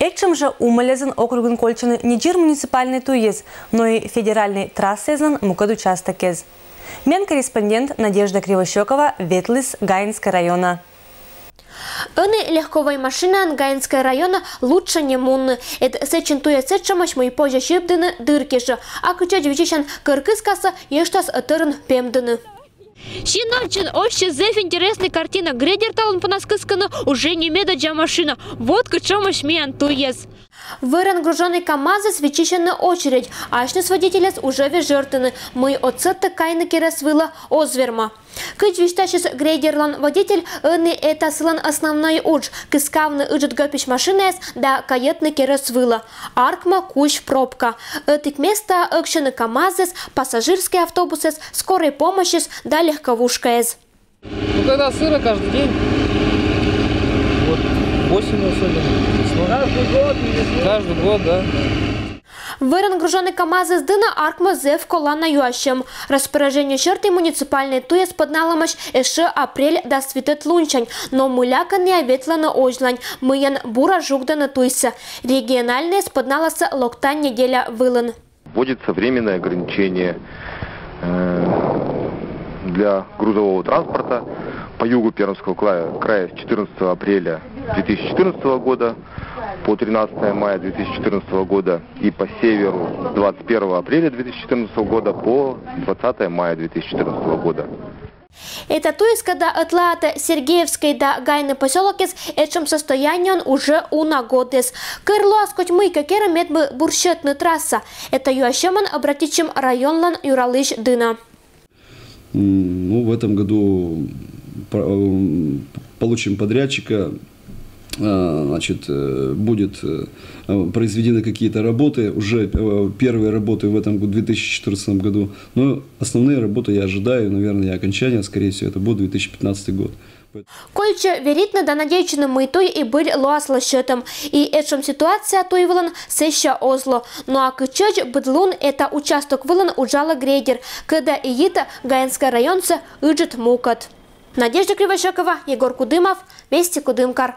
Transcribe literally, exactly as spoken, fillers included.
Этшӧм жӧ Умалезын округын кольччӧны не дзир муниципальнӧй туйыс, но и федеральнӧй трассаыслӧн мукӧд участокыс. Миян корреспондент Надежда Кривощёкова ветліс Гаинскӧй районӧ. Ӧні легковӧй машинаӧн Гаинскӧй районӧ лучшӧ не мунны. Эд сэтшӧм туйыс этшӧмӧсь, мый позьӧ сибдыны дыр кежӧ. А кытчӧдз виччысян кӧр кыскасӧ, ещӧ ӧтарӧн пемдыны. Синодзын оз сійӧ зэв интереснӧй картина. Грейдер талун понас кыскӧны уже немедӧдз машина. Вот кутшӧмӧсь миян туйыс. Вӧрӧн гружённӧй КамАЗыс виччысьӧны очередь. Асьныс водительӧс уже вежӧртӧны, мый отсӧгтӧ кайны керӧс вылӧ оз вермӧ. Кыдз висьтасис грейдерлӧн водитель, ӧні эта сылӧн основнӧй удж — кыскавны ыджыд гӧпысь машинаӧс да кайӧтны керӧс вылӧ. Аркмӧ кузь пробка. Ӧтик местаӧ ӧксьӧны КамАЗыс, пассажирскӧй автобусыс, скорӧй помощьыс да легковушкаыс. Ну, когда сыро, каждый день. Вот осенью особенно, весной. Каждый год или весной? Каждый год, да. Вӧрӧн гружённӧй КамАЗыс дінӧ аркмӧ зэв колана юасьӧм. Распоряжение серти муниципальнӧй туйыс пӧдналӧмаӧсь ещӧ апрель дас витӧд лунсянь, но мыйлакӧ найӧ ветлӧны озьлань, мыйӧн бура жугдӧны туйсӧ. Региональнӧйыс пӧдналасӧ локтан неделя вылын. Вводится временное ограничение э, для грузового транспорта по югу Пермского края, края с четырнадцатого апреля две тысячи четырнадцатого года по тринадцатое мая две тысячи четырнадцатого года и по северу с двадцать первого апреля две тысячи четырнадцатого года по двадцатое мая две тысячи четырнадцатого года. Эта туйыс, кӧда ӧтлаатӧ Сергеевскӧй да Гайны посёлокыс, этшӧм состояниеын уже уна годыс. Кӧр лоас коть мыйкӧ керӧ, медым бур сетны трасса? Эта юасьӧмӧн обратитчим районлӧн юралысь дінӧ. Ну, в этом году получим подрядчика. Значит, будет произведены какие-то работы, уже первые работы в этом году, две тысячи четырнадцатом году. Но основные работы я ожидаю, наверное, окончания, скорее всего, это будет две тысячи пятнадцатый год. Кольччӧ веритны да надейтчыны, мый туй и быд лоас лӧсьӧдӧм. И этшӧм ситуация туй вылын сэсся оз ло. Но а кытчӧдз быд лун эта участок вылын уджалӧ грейдер, кӧда и йитӧ Гаинскӧй районсӧ ыджыд мукӧд. Надежда Кривощёкова, Егор Кудымов, Вести Кудымкар.